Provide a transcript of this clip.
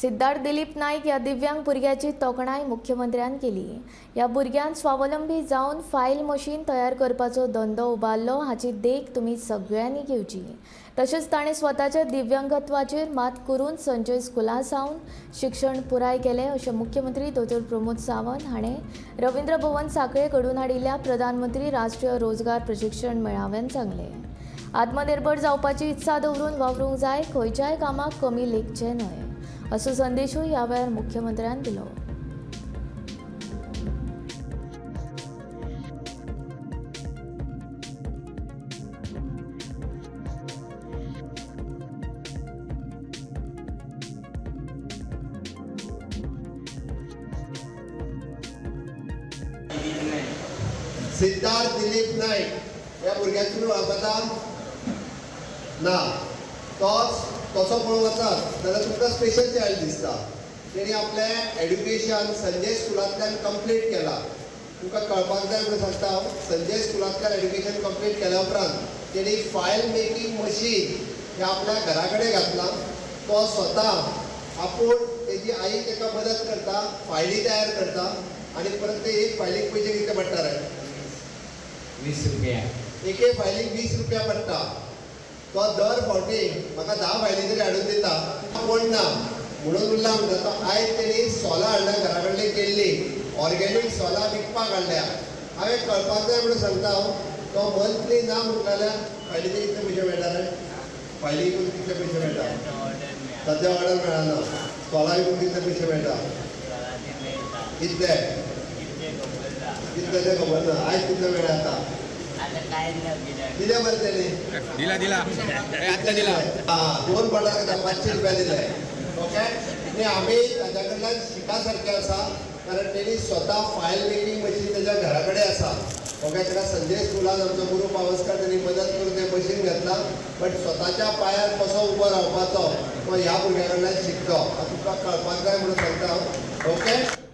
सिद्धार्थ दिलीप नायक ह्या दिव्यांग भुरग्याची तोखणाय मुख्यमंत्र्यान केली. ह्या भुरग्यान स्वावलंबी जावन फायल मशीन तयार करपाचो धंदो उबारलो हाची देख तुमी सगळ्यांनी घेवची. तशेंच ताणें स्वताच्या दिव्यांगत्वाचेर मात करून संजय स्कुला सावन शिक्षण पुराय केलें अशें मुख्यमंत्री दोतोर प्रमोद सावंत हाणें रवींद्र भवन सांखळे घडून हाडिल्ल्या प्रधानमंत्री राष्ट्रीय रोजगार प्रशिक्षण मेळाव्यान सांगलें. आत्मनिर्भर जावपाची इत्सा दवरून वावरूंक जाय, खंयच्याय कामाक कमी लेखचें न्हय असो संदेशूय ह्या वेळार मुख्यमंत्र्यान दिलो. सिद्धार्थ दिलीप नायक ह्या भुरग्याक तुमी वळखता ना? तोच तसो पळोवंक वचात जाल्यार तुमकां स्पेशल चायल्ड दिसता. तेणी आपलें एड्युकेशन संजय स्कुलांतल्यान कंप्लीट केलां. तुमकां कळपाक जाय म्हणून सांगता हांव, संजय स्कुलांतल्यान एड्युकेशन कंप्लीट केल्या उपरांत तेणी फायल मेकींग मशीन हें आपल्या घरा कडेन घातलां. तो स्वता आपूण तेजी आई ताका मदत करता, फायली तयार करता आनी परत ते एक फायलीक पयशे कितले पडटा रे? 20 रुपया. एके फायलीक 20 रुपया पडटा. तो दर फावटी म्हाका 10 फायली तरी हाडून दिता. कोण ना म्हणून उरला म्हणटा तो. आयज तेणी सोलां हाडल्या, घरा कडली केल्ली ऑर्गेनीक सोलां विकपाक हाडल्या. हांवें कळपाक जाय म्हणून सांगता हांव, तो मंथली ना म्हणटा जाल्यार फायलीचे कितले पयशे मेळटा रे? फायली विकून कितले पयशे मेळटा? सद्या ऑर्डर मेळना. सोलां विकून कितले पयशे मेळटा? कितले? कितले ते खबर ना. आयज कितले मेळ्ळे आतां? दिले बरें तेणी? दिला दिला आत्ता दिला. हां, 2 बोटाक 500 रुपया दिले. ओके, आनी आमी ताच्या कडल्यान शिका सारकें आसा, कारण तेणी स्वता फायल मेकींग मशीन तेज्या घरा कडेन आसा. ओके, ताका संजय स्कुलान आमचो गुरू पावसकर तेणी मदत करून तें मशीन घेतलां. बट स्वताच्या पांयार कसो उबो रावपाचो तो ह्या भुरग्या कडल्यान शिकलो. आतां तुमकां कळपाक जाय म्हणून सांगता हांव. ओके.